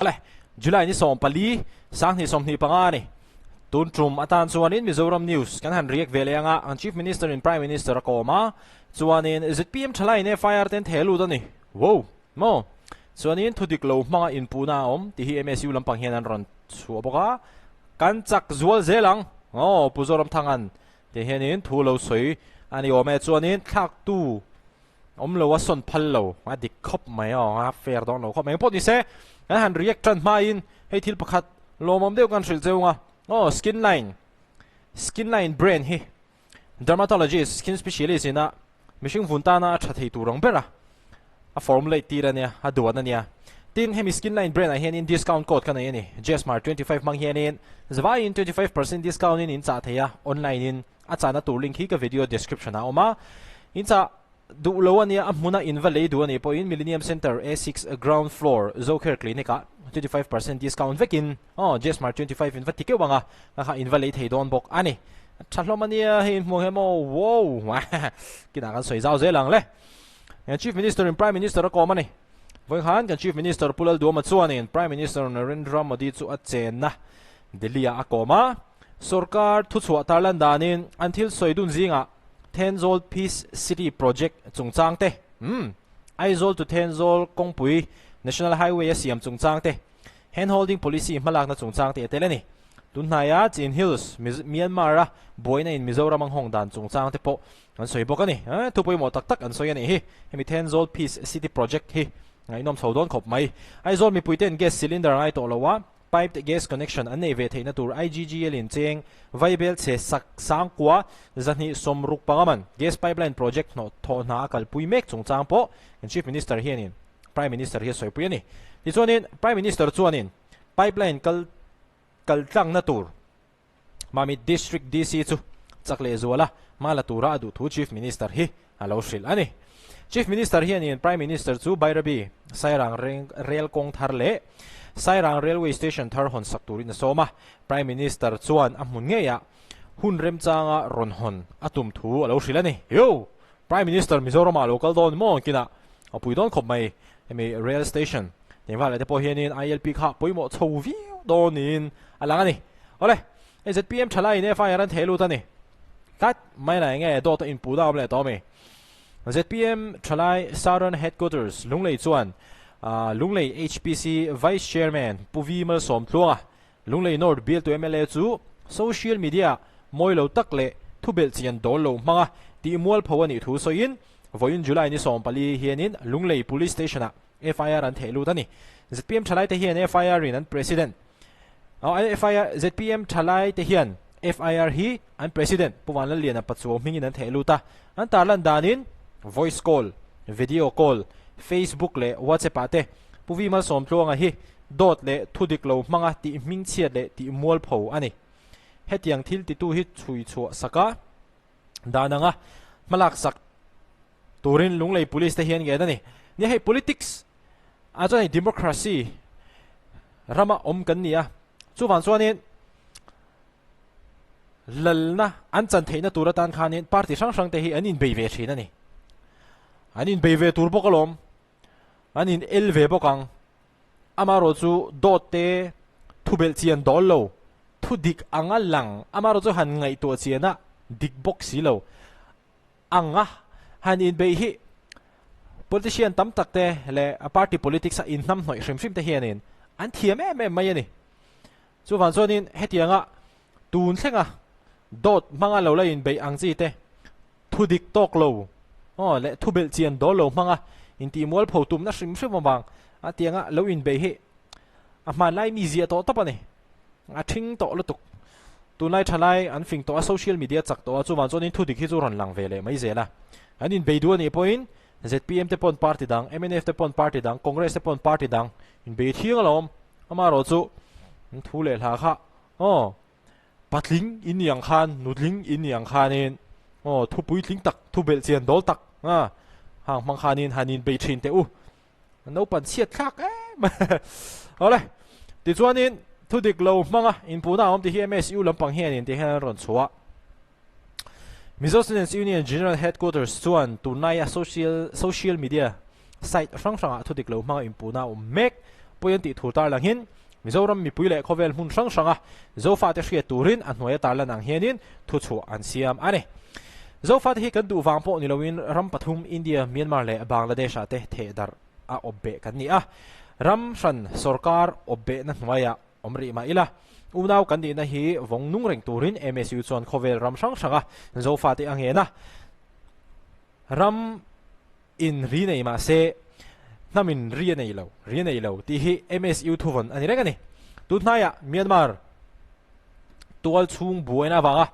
Le, July ni 14, 2025 a ni. Tun tum atan chuanin Mizoram News kan han react ve leh anga, an Chief Minister in Prime Minister a kawm a, chuanin zpm thalaiin FIR ten theh lut a ni. Wow! Maw? Chuanin thu dik lo hmanga inpuhna a awm tih hi MSU lampang hian an rawn chhuah bawk a, kan chak zual zel ang. Aw, Pu Zoramthanga'n tih hianin thu lo sawi a ni awm e. Chuanin thlaktu Awm lo a sawn phal lo a dik khawp mai aw a fair dawn lo khawp mai engpawh ni se kan han react tan hmain hei thil pakhat lawmawm deuh kan hrilh cheu nga aw skin line skin line brand hi dermatologist skin specialist ina mihring vun tana a tha thei tur ang bera a formulate tir ania a duan ania tin hemi skin line brand ah hianin discount code ka nei ani jesmar 25 hmang hianin zavaiin 25% discount in in chah thei a online in A chahna tur link hi ka video description ah a awm a, in chah duh lo a nia a hmuna in va lei duh a nih pawhin Millennium Centre A6 ground floor Zocare Clinic ah 25% discount vekin aw Jesmar 25 in va ti keuh ang a, ka kha in va lei thei dawn bawk a ni. A tha hlawm a nia hei in hmuh ang em aw wow kinah kan sawi zau zel ang le. Chief Minister in Prime Minister a kawm a ni. Vawikhan kan Chief Minister Pu Lalduama chuanin Prime Minister Narendra Modi chu a chenna Delhi ah a kawm a. Sorkar thuchhuah tarlan danin an thil sawi dun zingah Thenzawl Peace City Project chungchang te, umm, Aizawl to Thenzawl kawngpui National Highway a siam chungchang te, Hand Holding Policy hmalakna chungchang te a tel a ni. Tunhnaia Chin Hills, Myanmar-a buaina in Mizoram ang hawng dan chungchang te pawh an sawi bawk a ni. Thu pawimawh tak tak an sawi a nih hi. Hemi Thenzawl Peace City Project hi ngaihnawm chho dawn khawp mai. Aizawl mipuite'n gas cylinder a ngai tawh lo a, Piped gas connection an nei ve theihna tur IGGL in cheng Vaibel chhe sak sangkua 265 man gas pipeline project hnawh thawh hna a kalpui mek chungchang pawh kan Chief Minister hianin Prime Minister hi a sawipui a ni. Tichuanin Prime Minister chuanin pipeline kal kaltlangna tur Mamit District DC chu chak leh zuala hma la tura a duh thu Chief Minister hi a lo hrilh a ni. Chief Minister hianin Prime Minister chu Bairabi, Sairang Rel kawng thar leh Sairang Railway Station thar hawn sak turin a sawm a. Prime Minister chuan a hmun ngeiah hun remchanga rawn hawn a tum thu a lo hrilh a ni. Yo! Prime Minister Mizoramah a lo kal dawn maw kinah a pui dawn khawp mai. Hemi Rail Station Tengva leh te pawh hianin ILP kha pawimawh chho viau dawnin a lang a ni. Awle, hei zpm thalaiin FIR an theh lut a ni. Tlat mai la enge dawt a inpuh dam leh tawh a mi. Zpm thalai Southern Headquarters Lunglei chuan Lunglei HPC Vice Chairman Pu Vi Malsawmtluanga Lunglei North bialtu mla chu social media mawi lo tak leh thubelh chian dawl lo hmanga tih mualpho a nih thu sawiin vawiin July ni 14 hianin Lunglei Police Station-ah FIR an theh lut a ni. Zpm thalaite hian FIR in an President FIR zpm thalaite hian FIR hi an President Pu Vanlalliana Pachuau hmingin an theh lut a, an tarlan danin voice call, video call, Facebook leh WhatsApp ah te Pu Vi Malsawmtluanga hi dawt leh thu dik lo hmanga tih hmingchhiat leh tih mualpho a ni. Hetiang thil titu hi chhui chhuah sak a dan anga hmalak sak turin Lunglei Police te hian ngen a ni. Nia hei politics ah chuan hei democracy rama awm kan ni a, chuvang chuanin lalna an chan theihna tur atan khanin party hrang hrang te hi an inbei ve thin a ni. An inbei ve tur bawk alawm. An in el ve bawk ang. Amaherawh chu dawt te thu belh chian dawl lo, thu dik anga lang amaherawh chu han ngaihtuah chian a dik bawk si lo anga han inbeih hi politician tam tak te leh a party politics a inhnamhnawih hrim hrim te hianin an thiam em em mai a ni. Chuvang chuanin hetianga tun thlenga dawt hmanga lo la inbeih ang chi te Thu dik tawk lo aw leh thu belh chian dawl lo hmanga intih mualpho tumna hrim hrim avang a tianga lo inbei hi a hmanlai mi ziah tawh tawp a ni. A thing tawh lutuk. Tunlai thalai an fing tawh a, social media chak tawh a, chuvang chuanin thu dik hi chu rawn lang ve leh mai zel a. An inbei duh a nih pawhin zpm te pawn party dang, mnf te pawn party dang, Congress te pawn party dang inbei thiang alawm. Amaherawh chu thu leh hla kha aw. Patling in ni ang khan, nutling in ni ang khanin aw thu puitling tak, thu belh chian dawl tak a hang hmang khanin han in bei thin teh u. Naupan chhiat thlak em Awle, tichuanin thu dik lo hmanga inpuhna a awm tih hi MSU lampang hianin tih hian an rawn chhuah. Mizo Students Union General Headquarters chuan tunlaia social social media site hrang hrangah thu dik lo hmanga inpuhna a awm mek. Pawi an tih thu tarlangin Mizoram mipui leh khawvel hmun hrang hranga Zofate hriat turin a hnuaia tarlan ang hianin thuchhuah an siam a ni. Zofate hi kan duh vang pawh ni loin ram pathum India, Myanmar leh Bangladesh-ah te thehdarh a awp beh kan ni a. Ram hran sorkar awp behna hnuaiah awm rih mah ila, unau kan nihna hi vawng nung reng turin MSU chuan khawvel ram hrang hranga Zofate a ngen a. Ram in ri nei mah se hnam in ri a nei lo, ri a nei lo tih hi MSU thuvawn a ni reng a ni. Tun hnaiah Myanmar tual chhung buaina avanga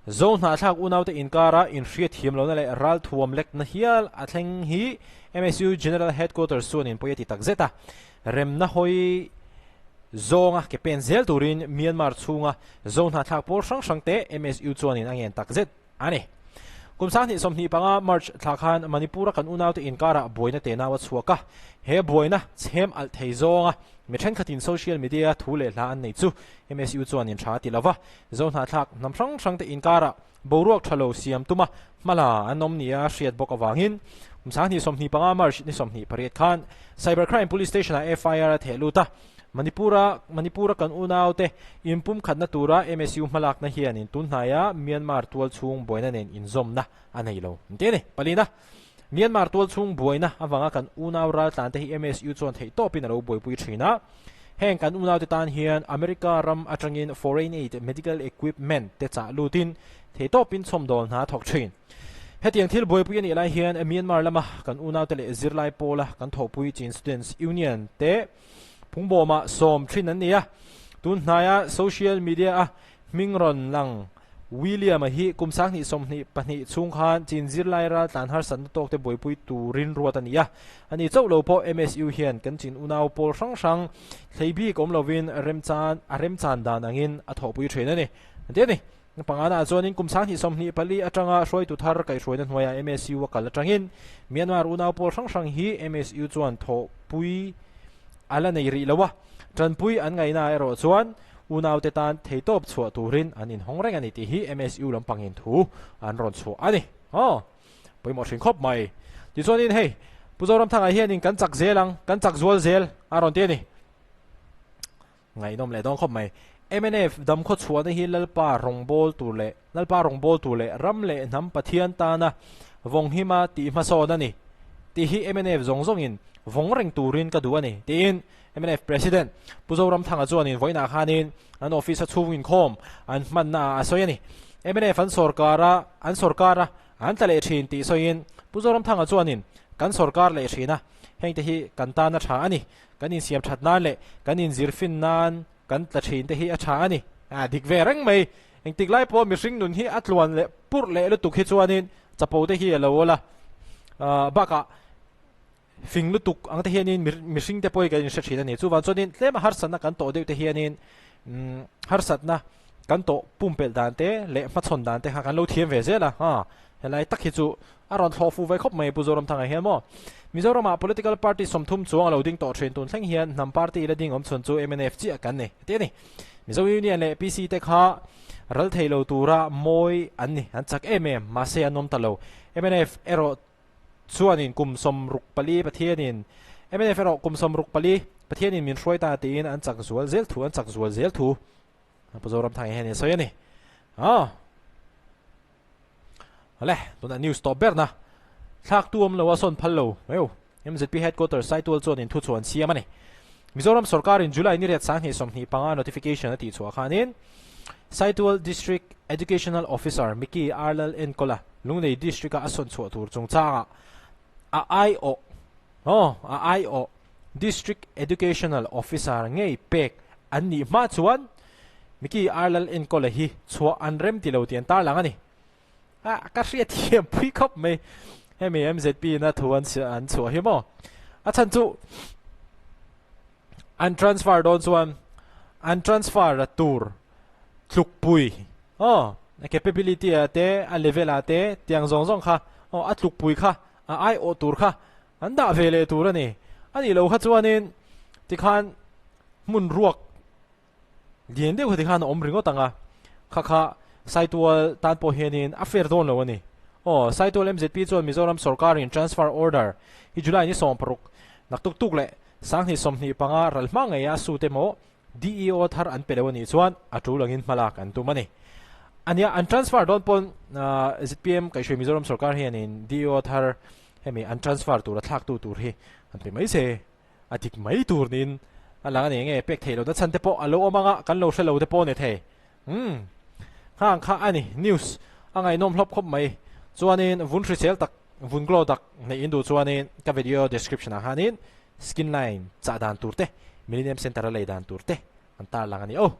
Zo hnahthlak unaute inkara inhriatthiam lohna leh ralthuam lekna hial a thleng hi MSU General Headquarters chuan in pawi a ti tak zet a. Remna hawi zawnga ke pen zel turin Myanmar chhunga Zo hnahthlak pawl hrang hrangte MSU chuanin a ngen tak zet a ni. Kum 2025 March thla khan Manipur-a kan unaute inkarah buaina tenau a chhuak a, he buaina chhem alh thei zawnga mi thenkhatin social media-a thu leh hla an nei chu MSU chuanin tha a ti lo va, Zo hnahthlak hnam hrang hrangte inkarah boruak tha lo siam tuma hmala an awm nia hriat bawk avangin kum 2025 March ni 28 khan Cyber Crime Police Station-ah FIR a theh lut a, Manipur-a Manipur-a kan unaute inpumkhatna tura MSU hmalakna hianin tunhnaia Myanmar tualchhung buaina nen inzawmna a nei lo an ti a ni. Palina, Myanmar tualchhung buaina avanga kan unau raltlante hi MSU chuan theihtawpin a lo buaipui thin a. Heng kan unaute tan hian America ram atangin foreign aid medical equipment te chah lutin theihtawpin chhawmdawl hna a thawk thin. Hetiang thil buaipui a nih lai hian Myanmar lama kan unaute leh zirlai pawla kan thawhpui Chin Students Union te Phungbawmah sawm thin an ni a, tun hnaia social media-a hming rawn lang William-a hi kum 2022 chhung khan Chin zirlai raltlan harsatna tawkte buaipui turin ruat a ni a. Ani chauh lo pawh MSU hian kan Chin unau pawl hrang hrang thlei bik awm lovin remchan a remchan dan angin a thawhpui thin a ni. An ti a ni. Pangana chuanin kum 2024 atanga hruaitu thar kaihhruaina hnuaiah MSU a kal atangin Myanmar unau pawl hrang hrang hi MSU chuan thawhpui a la nei rih lo a, tanpui an ngaihna erawh chuan unaute tan theitawp chhuah turin an inhawng reng a ni tih hi MSU lampangin thu an rawn chhuah a ni. Aw, pawimawh hrin khawp mai. Tichuanin hei, Pu Zoramthanga hianin kan chak zel ang, kan chak zual zel a rawn ti a ni. Ngaihnawm leh dawn khawp mai. Mnf damkhaw chhuahna hi Lalpa rawngbâwl tur leh Lalpa rawngbâwl tur leh ram leh hnam Pathian tana vawnghima tih hmasawn a ni tih hi mnf zawng zawngin vawng reng turin ka duh a ni tiin mnf President Pu Zoramthanga chuanin vawiinah khanin an office a chhung inkhawm an hmanna ah a sawi a ni. Mnf an sawrkar a an sawrkar a an tla leh thin tih sawiin Pu Zoramthanga chuanin kan sawrkar leh thin a hengte hi kan tana tha a ni. Kan insiam that nan leh kan inzir fin nan kan tla thin te hi a tha a ni. A dik ve reng mai. Engtik lai pawh mihring nun hi a tluan leh purh leh lutuk hi chuanin chapo te hi a lo awl a. Bakah fing lutuk ang te hianin mihring te pawh hi kan inhre thin a ni. Chuvang chuanin tlema harsatna kan tawh deuh te hianin harsatna kan tawh pumpelh dan te leh hmachhawn dan te kha kan lo thiam ve zel a. Helai tak hi chu a rawn thlawh fuh ve khawp mai Pu Zoramthanga hian maw. Mizoramah political party 30 chuang a lo ding tawh thin tun thleng hian hnam party la ding awm chhun chu mnf chiah kan ni a ti a ni. Mizo Union leh PC te kha ral thei lo tura mawi an ni, an chak em em, mahse an awm ta lo. Mnf erawh chuanin kum 64 Pathianin mnf erawh kum 64 Pathianin min hruai ta tiin an chak zual zel thu an chak zual zel thu Pu Zoramthanga hian a sawi a ni. Aw. Awle, tunah news tawp berna thlak tu awm lo a sawn phal lo mai o. MZP headquarters Saitual chuan in thuchhuah an siam a ni. Mizoram sorkarin July ni riat 2025 notification a tihchhuah khanin Saitual District Educational Officer Mickey Arlal Enkawl-a Lunglei District-a a sawn chhuah tur chungchangah a aiawh aw a aiawh District Educational Officer ngei pek an nih hma chuan Mickey Arlal Enkawl-a hi chhuah an rem ti lo tih an tarlang a ni. A ka hriat thiam pui khawp mai. Hemi MZP na thu an an chhuah hi maw. A chhan chu an transfer dawn chuan an transfer a tur tlukpui aw a capability a te a level a te tiang zawng zawng kha aw a tlukpui kha a ai awh tur kha an dah ve leh tur a ni. A nih lo kha chuanin tikhan hmun ruak Lian deuh heti khan a awm ringawt ang a, kha kha Saitual tan pawh hianin a fair dawn lo a ni. Aw, Saitual MZP chuan Mizoram sawrkarin transfer order hi July ni 16 nak tuk tuk leh 25 ral hma ngeia su te maw DEO thar an pe lo a nih chuan a tul angin hmalak an tum a ni. Ania an transfer dawn pawn zpm Kaihhruai Mizoram sorkar hianin DEO thar hemi an transfer tura thlaktu tur hi an pe mai se a dik mai tur niin a lang a ni. Enge pek theih lohna chhan te pawh a lo awm anga kan lo hre lo te pawh a ni thei. Umm nghang kha a ni news a ngaihnawm hlawp khawp mai. Chuanin vun hrisel tak vun glow tak neih in duh chuanin ka video description ah khanin skin line chah dan tur te Millennium Centre a lei dan tur te an tar lang a ni aw.